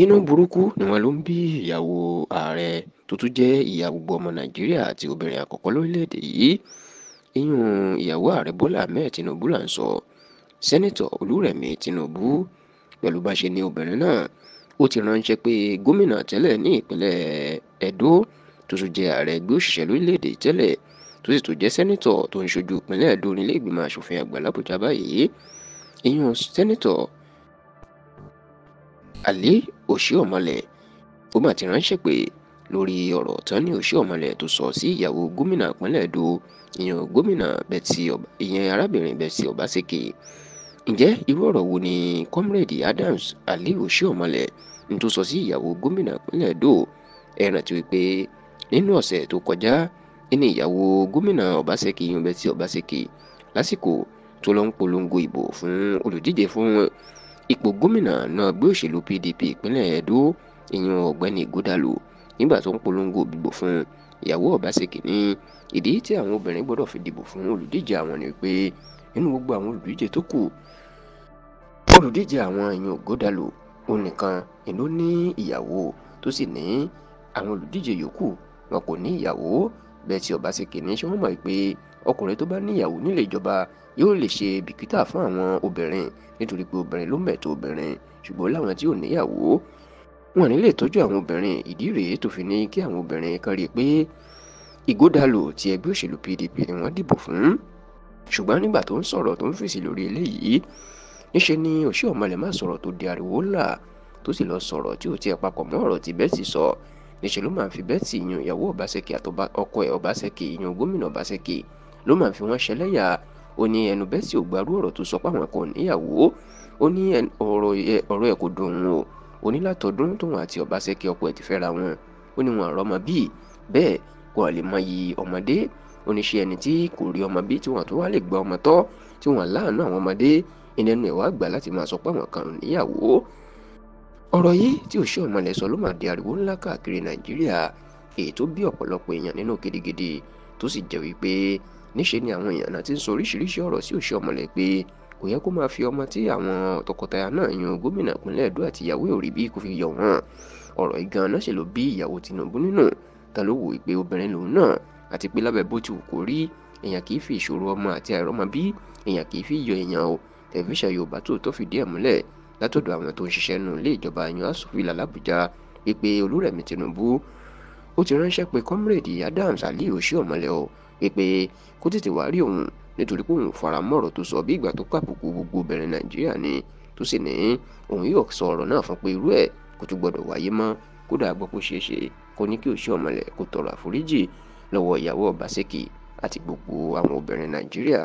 Inú burúkú ni wọ́n ló ń bí ìyàwó ààrẹ tó tún jẹ́ ìyá gbogbo ọmọ Nàìjíríà àti obìnrin àkọ́kọ́ lórílẹ̀‐èdè yìí. Ìyún ìyàwó ààrẹ Bọ́lá Ahmed Tinubu là ń sọ, Sẹ́nitọ̀ Olúrẹ̀mí Tinubu. Pẹ̀lú bá ṣe ní obìnrin náà, ó ti ránṣẹ́ pé gómìnà tẹ́lẹ̀ ní ìpínlẹ̀ Ẹdó tó tún jẹ́ ààrẹ ẹgbẹ́ òṣìṣẹ́ lórílẹ̀‐èdè tẹ́lẹ̀ tó sì tún jẹ́ sẹ́nitọ̀ tó ń ṣojú ìpínlẹ̀ Ẹdó nílé ìgbìmọ̀ asòfin àgbà l'Àbújá báyìí. Ìyún Sẹ́nitọ̀ Ali Oshiomhole ó mà ti ránṣẹ́ pé lórí ọ̀rọ̀ tán ní Oshiomhole tó sọ sí ìyàwó gómìnà ìpínlẹ̀ Ẹdó, ìyẹn gómìnà Betty, ìyẹn arábìnrin Betty Obaseki. Ǹjẹ́ irú ọ̀rọ̀ wo ni Comrade Adams Ali Oshiomhole ń tó sọ sí ìyàwó gómìnà ìpínlẹ̀ Ẹdó? Ẹ rántí wípé nínú ọ̀sẹ̀ tó kọjá ní ìyàwó gómìnà Obaseki, ìyẹn Betty Obaseki, lásìkò tó lọ ń polongo ìbò fún olùdíje fún ipò gómìnà náà ẹgbẹ́ òṣèlú PDP ìpínlẹ̀ Ẹdó, ìyẹn ọ̀gbẹ́ni Ighodalo, nígbà tó ń polongo ìbò fún ìyàwó Obaseki ní ìdí tí àwọn obìnrin gbọ́dọ̀ fi dìbò fún olùdíje àwọn ni pé nínú gbogbo àwọn olùdíje tó kù, olùdíje àwọn ìyẹn Ighodalo òun nìkan ló ní ìyàwó, tó sì ní àwọn olùdíje yòókù wọn kò ní ìyàwó. Betty Obaseki ní ṣé wọ́n mọ̀ pé ọkùnrin tó bá níyàwó nílé ìjọba yóò lè ṣe bìkítà fún àwọn obìnrin, nítorí pé obìnrin ló mẹ̀tọ́ obìnrin, ṣùgbọ́n láwọn tí ò níyàwó wọn ní lè tọ́jú àwọn obìnrin. Ìdí rèé tó fi ní kí àwọn obìnrin kan rí i pé Ighodalo ti ẹgbẹ́ òṣèlú PDP ni wọ́n dìbò fún. Ṣùgbọ́n nígbà tó ń sọ̀rọ̀ tó ń fèsì lórí eléyìí, níṣe ni Oshiomhole má sọ̀rọ̀ tó di ariwo ńlá, tó sì lọ sọ̀rọ̀ tí ò tiẹ̀ papọ̀ mọ́ ọ̀rọ̀ tí Betty sọ. Níṣe ló máa ń fi Betty yan ìyàwó Obaseki àti ọkọ ẹ̀ Obaseki, yan gómìnà Obaseki, ló máa ń fi wọ́n ṣẹlẹ́yà. Ó ní ẹnu Betty ò gbárù ọ̀rọ̀ tó sọ páwọn kò níyàwó. Ó ní ọ̀rọ̀ ẹ̀ kò dùn òun o. Ó ní látọdún tóun àti Obaseki ọkọ ẹ̀ ti fẹ́ra wọn, ó ní wọn àrọ́mọ bíi bẹ́ẹ̀ kò lè mọyì ọmọdé. Ó ní ṣe ẹni tí kò rí ọmọ bí tí wọn tó wá lè gba ọmọ tọ́, tí wọn láàánú àwọn ọmọdé, ìnẹnu ẹ̀ wá gbà láti máa sọ páwọn kan níyàwó. Ọ̀rọ̀ yìí tí Oshiomhole sọ ló máa di ariwo ńlá káàkiri Nàìjíríà, èyí tó bí ọ̀pọ̀lọpọ̀ èèyàn nínú gidigidi, tó sì jẹ́ wípé níṣe ni àwọn èèyàn náà ti ń sọ oríṣiríṣi ọ̀rọ̀ sí Oshiomhole pé kò yẹ kó máa fi ọmọ tí àwọn tọkọtaya náà yan gómìnà ìpínlẹ̀ Ẹdó àti ìyàwó ò rí bí kò fi yọ wọ́n. Ọ̀rọ̀ yìí gan-an ṣe ló bí ìyàwó Tinubu nínú, ta ló wò pé obìnrin lòun náà, àti pé lábẹ́ bó ti wù kó rí, èèyàn kì í fi ìṣòro ọmọ àti àìrọ́mọ bí èèyàn kì í fi yọ èèyàn o. Tẹlifíṣàn Yorùbá Tòótọ́ fìdí ẹ̀ múlẹ̀ látọ̀dọ̀ àwọn tó ń ṣiṣẹ́ nù ilé ìjọba yan Aso Villa l'Àbújá wípé Olúrẹ̀mí Tinubu ó ti ránṣẹ́ pé Comrade Adams Ali Oshiomhole o, wípé kó tètè wá rí òun, nítorí pé òun fara mọ́ ọ̀rọ̀ tó sọ bí ìgbà tó kàbùkù gbogbo obìnrin Nàìjíríà ni, tó sì ní òun yóò sọ ọ̀rọ̀ náà fún pé irú ẹ̀ kò tún gbọdọ̀ wáyé mọ́. Kódà gbọ́ pé ó ṣeé ṣe kó ní kí Oshiomhole kó tọrọ àforíjì lọ́wọ́ ìyàwó Obaseki àti gbogbo àwọn obìnrin Nàìjíríà.